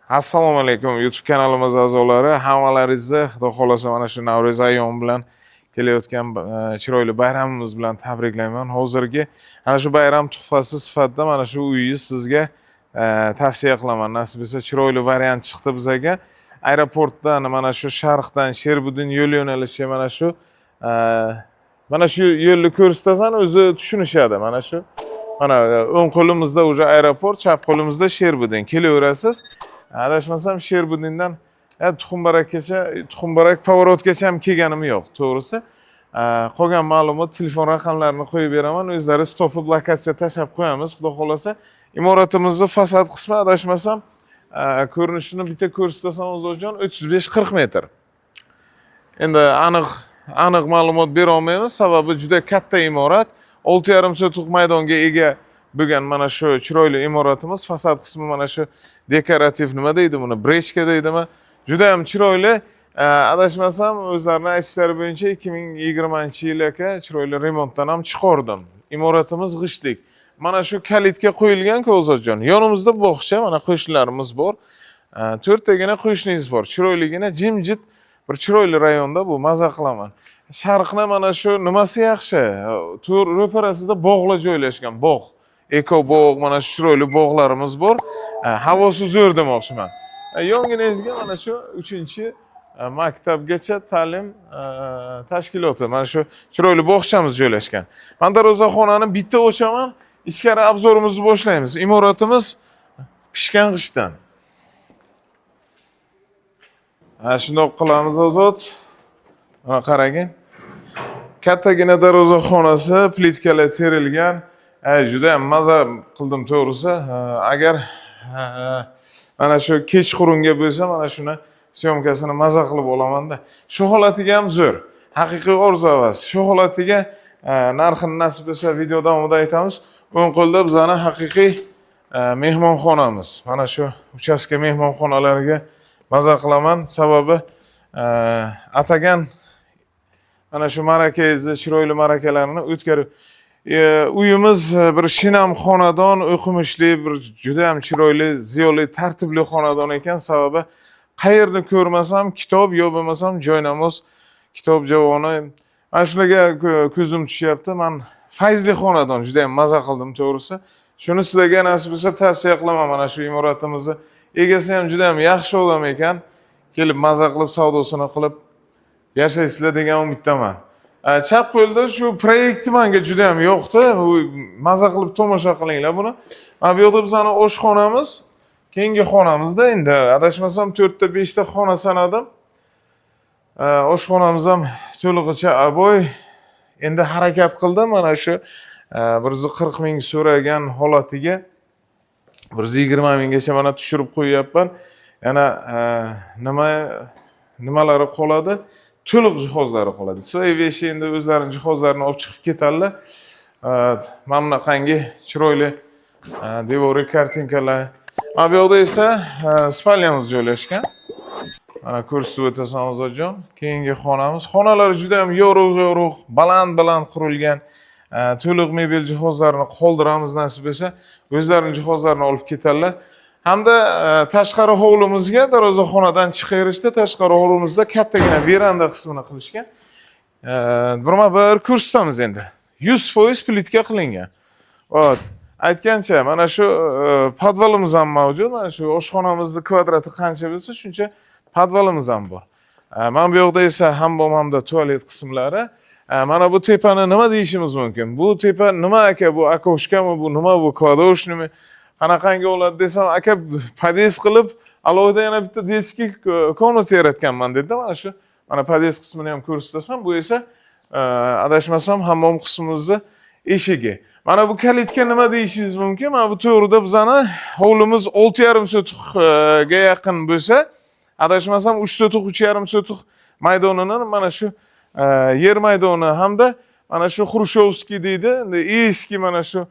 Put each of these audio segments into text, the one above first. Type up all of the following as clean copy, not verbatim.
Assalomu alaykum, YouTube kanalimiz a'zolari, hammalaringizni, Xudo xohlasa, mana shu Navro'z ayyomi bilan kelayotgan chiroyli bayramimiz bilan tabriklayman. Hozirgi ana shu bayram tuhfasi sifatida mana shu uyni sizga tavsiya qilaman. Nasib etsa, chiroyli variant chiqdi bizaga. Aeroportdan mana shu sharqdan Sherbuddin yo'l yo'nalishi, mana shu yo'lni ko'rsatasan, o'zi tushunishadi. Mana shu, mana o'ng qo'limizda уже aeroport, chap qo'limizda Sherbuddin. Kelaverasiz. Adashmasam, Sherbuddindan Tuxumbarakgacha, Tuxumbarak поворот gacha ham kelganim yo'q, to'g'risi. Qolgan ma'lumot, telefon raqamlarini qo'yib beraman. O'zlaringiz topib, lokatsiya tashlab qo'yamiz, Xudo xohlasa. Imoratimizni fasad qismi, adashmasam, ko'rinishini bitta ko'rsatasam, Ozodjon, 35-40 metr. Endi aniq ma'lumot bera olmaymiz, sababi juda katta imorat. 6,5 sotix maydonga ega bo'lgan mana shu chiroyli imoratimiz, fasad qismi mana shu dekorativ, nima deydi buni, бречка deydimi? Juda ham chiroyli. Adashmasam, o'zlarini aytishlari bo'yicha 2020-yil aka chiroyli remontdan ham chiqardim. Imoratimiz g'ishtlik. Mana shu калитка qo'yilgan-ku, Ozodjon. Yonimizda bog'cha, mana qo'shnilarimiz bor. To'rttagina qo'shningiz bor. Chiroyligina, jimjit bir chiroyli rayonda bu, maza qilaman. Sharqni mana shu nimasi yaxshi? To'rt ro'parasida bog'lar joylashgan, bog'. Eko bog', mana shu chiroyli bog'larimiz bor. Havosi zo'r demoqchiman. Yonginangizga mana shu 3 maktabgacha ta'lim tashkiloti, mana shu chiroyli bog'chamiz joylashgan. Man darvozaxonani bitta ochaman, ichkari обзор imizni boshlaymiz. Imoratimiz pishgan g'ishtdan. Ha, shundoq qilamiz, Ozod. Mana qaragin. Kattagina darvozaxonasi, plitkalar terilgan. Juda ham maza qildim, to'g'risi. Agar mana shu kechqurunga bo'lsa, mana shuni съёмка sini maza qilib olamanda. Shu holatiga ham zo'r. Haqiqiy orzu havas. Shu holatiga narxini, nasib etsa, video davomida aytamiz. O'ng qo'lda bizani haqiqiy mehmonxonamiz. Mana shu uchastka mehmonxonalariga maza qilaman. Sababi atagan mana shu ma'rakangizni, chiroyli ma'rakalarni o'tkazib, uyimiz bir shinam xonadon, o'qimishli, bir juda ham chiroyli, ziyoli, tartibli xonadon ekan. Sababi qayerni ko'rmasam kitob yo bo'lmasam joynamoz, kitob javoni, mana shularga ko'zim tushyapti. Man fayzli xonadon, juda ham maza qildim, to'g'risi. Shuni sizlarga, nasib bo'lsa, tavsiya qilaman. Mana shu imoratimizni egasi ham juda ham yaxshi odam ekan. Kelib maza qilib, savdosini qilib yashaysizlar degan umiddaman. Chap qo'lda shu proyekti menga juda ham yoqdi. Bu maza qilib tomosha qilinglar buni. Mana bu yoqda bizani oshxonamiz, keyingi xonamizda endi, adashmasam, to'rtta, beshta xona sanadim. Oshxonamiz ham to'lig'icha обой. Endi harakat qildim, mana shu 140 000 so'ragan holatiga 120 minggacha mana tushirib qo'yyapman. Yana nima nimalari qoladi? To'liq jihozlari qoladi. Свои вещи, endi o'zlarini jihozlarini olib chiqib ketadilar. Mana bunaqangi chiroyli devoriy kartinkalar. Mana bu yoqda esa спальня miz joylashgan. Mana ko'rsatib o'tasan, Ozodjon. Keyingi xonamiz. Xonalar juda ham yorug' yorug', baland baland qurilgan. To'liq mebel jihozlarini qoldiramiz, nasib etsa. O'zlarini jihozlarini olib ketadilar. Hamda tashqari hovlimizga darvozaxonadan chiqaverishda tashqari hovlimizda kattagina veranda qismini qilishgan. Birma bir ko'rsatamiz endi. 100% plitka qilingan. Вот. Aytgancha, mana shu подвал imiz ham mavjud. Mana shu oshxonamizni kvadrati qancha bo'lsa, shuncha подвал imiz ham bor. Mana bu yoqda esa hammom hamda tualet qismlari. Mana bu tepani nima deyishimiz mumkin? Bu tepa nima, aka? Bu окошка mi, bu nima, bu кладовочный mi? Qanaqangi bo'ladi desam, aka, подъезд qilib, alohida yana bitta детский комната yaratganman dedi. Mana shu, mana подъезд qismini ham ko'rsatasam, bu esa adashmasam, hammom qismimizni eshigi. Mana bu калитка nima deyishingiz mumkin? Mana bu to'g'rida bizani hovlimiz 6,5 sotixga yaqin bo'lsa, adashmasam, 3 sotix, 3,5 sotix maydonini mana shu yer maydoni hamda mana shu хрущёвский deydi, endi eski mana shu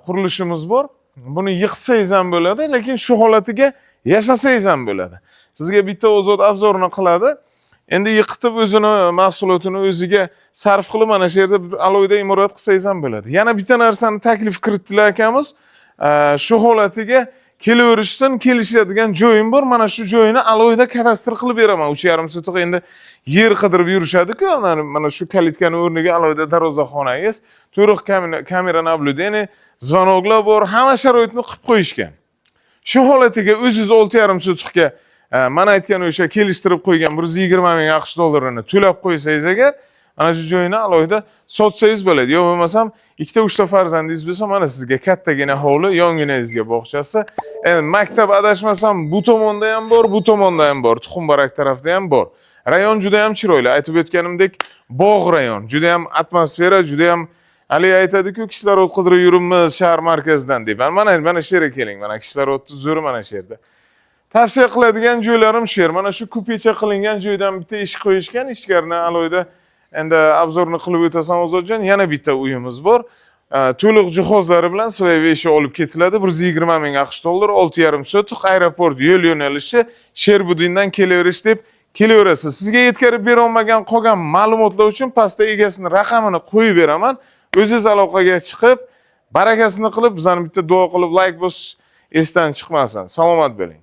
qurilishimiz bor. Buni yiqitsangiz ham bo'ladi, lekin shu holatiga yashasangiz ham bo'ladi. Sizga bitta Ozod обзор ini qiladi. Endi yiqitib, o'zini mahsulotini o'ziga sarf qilib, mana shu yerda bir alohida imorat qilsangiz ham bo'ladi. Yana bitta narsani taklif kiritdilar akamiz. Shu holatiga Kelaverishsin, kelishadigan joyim bor. Mana shu joyini alohida kadastr qilib beraman. 3,5 sotix endi yer qidirib yurishadi-ku. Mana shu калитка ni o'rniga alohida darvozaxonangiz, to'liq камера наблюдение, звонок lar bor, hamma sharoitni qilib qo'yishgan. Shu holatiga o'zingiz 6,5 sotixga mana aytgan o'sha kelishtirib qo'ygan 120 ming AQSh dollarini to'lab qo'ysangiz agar, ana shu joyini alohida sotsangiz bo'ladi. Yo bo'lmasam ikkita, uchta farzandingiz bo'lsa, mana sizga kattagina hovli, yonginangizga bog'chasi. Endi maktab, adashmasam, bu tomonda ham bor, bu tomonda ham bor, Tuxumbarak tarafda ham bor. Rayon juda ham chiroyli. Aytib o'tganimdek, bog' rayon, juda ham atmosfera, juda ham haligi aytadiku, kislorod qidirib yuribmiz shahar markazidan deb. Mana shu yerga keling, mana kislorodni zo'ri mana shu yerda. Tavsiya qiladigan joylarim shu yer. Mana shu купе cha qilingan joydan bitta eshik qo'yishgan, ichkarini alohida endi обзор ni qilib o'tasan, Ozodjon. Yana bitta uyimiz bor. To'liq jihozlari bilan, свои вещи olib ketiladi. 120 ming AQSh dollari, 6,5 sotix, aeroport yo'l yo'nalishi, Sherbudindan kelaverish deb kelaverasiz. Sizga yetkazib bera olmagan qolgan ma'lumotlar uchun pastda egasini raqamini qo'yib beraman. O'zingiz aloqaga chiqib, barakasini qilib, bizani bitta duo qilib, layk bosish esdan chiqmasin. Salomat bo'ling.